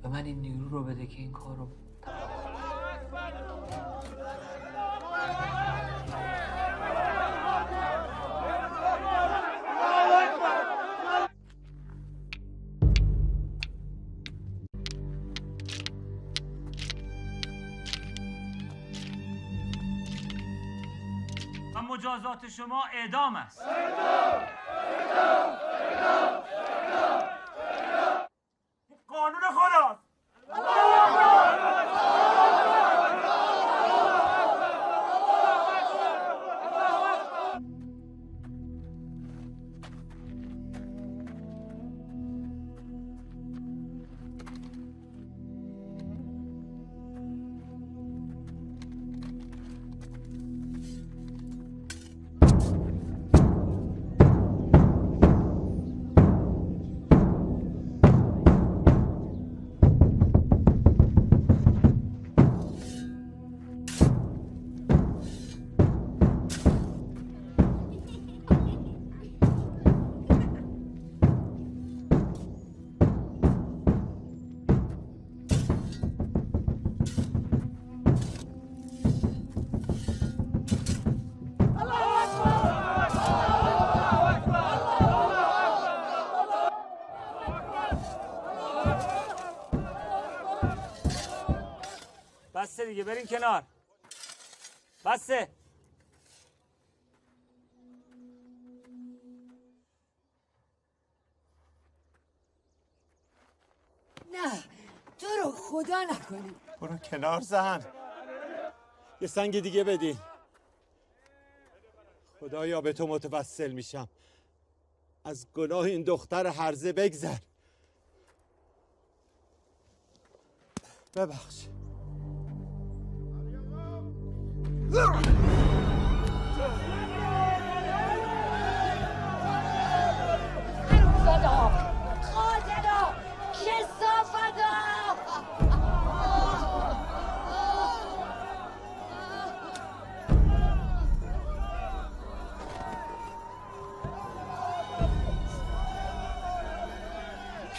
به من این نیرو رو بده که این کار رو و مجازات شما اعدام است. قانون خداست. بسته دیگه، برین کنار. بسته. نه تو رو خدا نکنی. برو کنار زن. یه سنگ دیگه بدین. خدایا به تو متوسل میشم، از گناه این دختر هرزه بگذر. ببخش. خدا قاتلا کثافتا.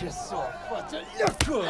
کثافت لکن.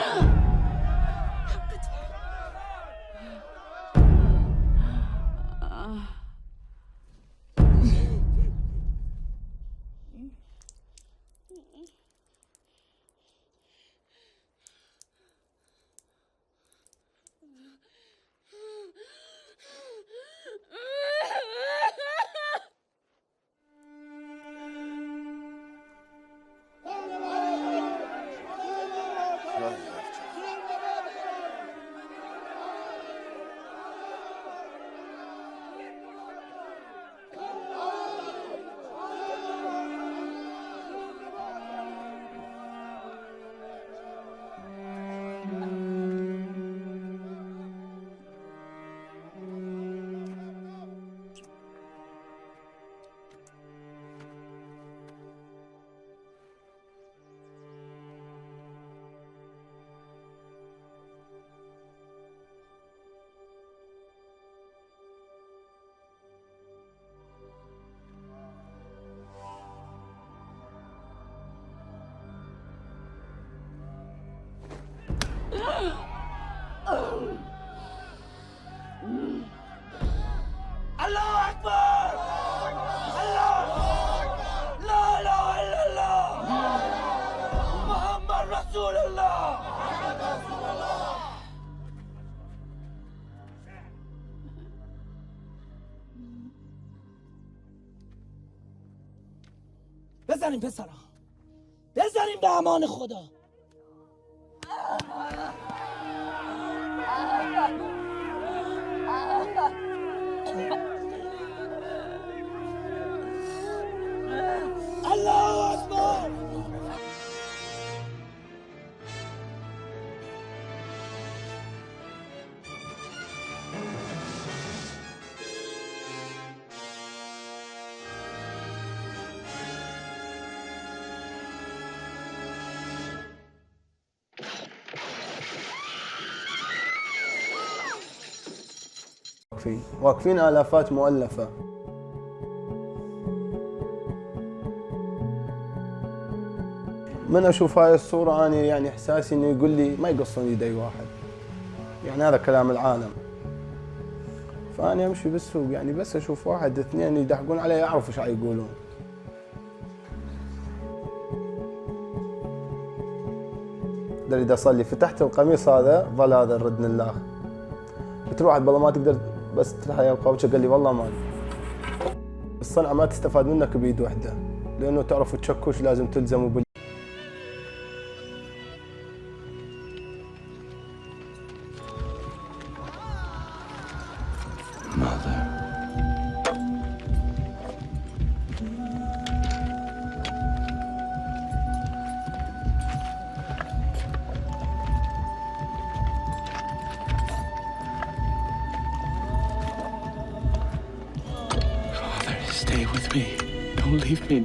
الله اکبر. الله. لا اله الا الله. محمد رسول الله. بزنیم پسرا، بزنیم به امان خدا. الله اکبر. واقفين آلافات مؤلفة. من اشوف هاي الصوره انا يعني احساسي انه يقول لي ما يقصون يدي واحد، يعني هذا كلام العالم. فاني امشي بالسوق يعني بس اشوف واحد اثنين يدحقون علي اعرف ايش يقولون. اذا اصلي فتحت القميص هذا ظل هذا الردن الله. قلت له واحد بالله ما تقدر بس تفتح يا القوشه، قال لي والله ما الصنعه ما تستفاد منك بيد واحده، لانه تعرف تشكوش لازم تلزموا بال Stay with me. Don't leave me.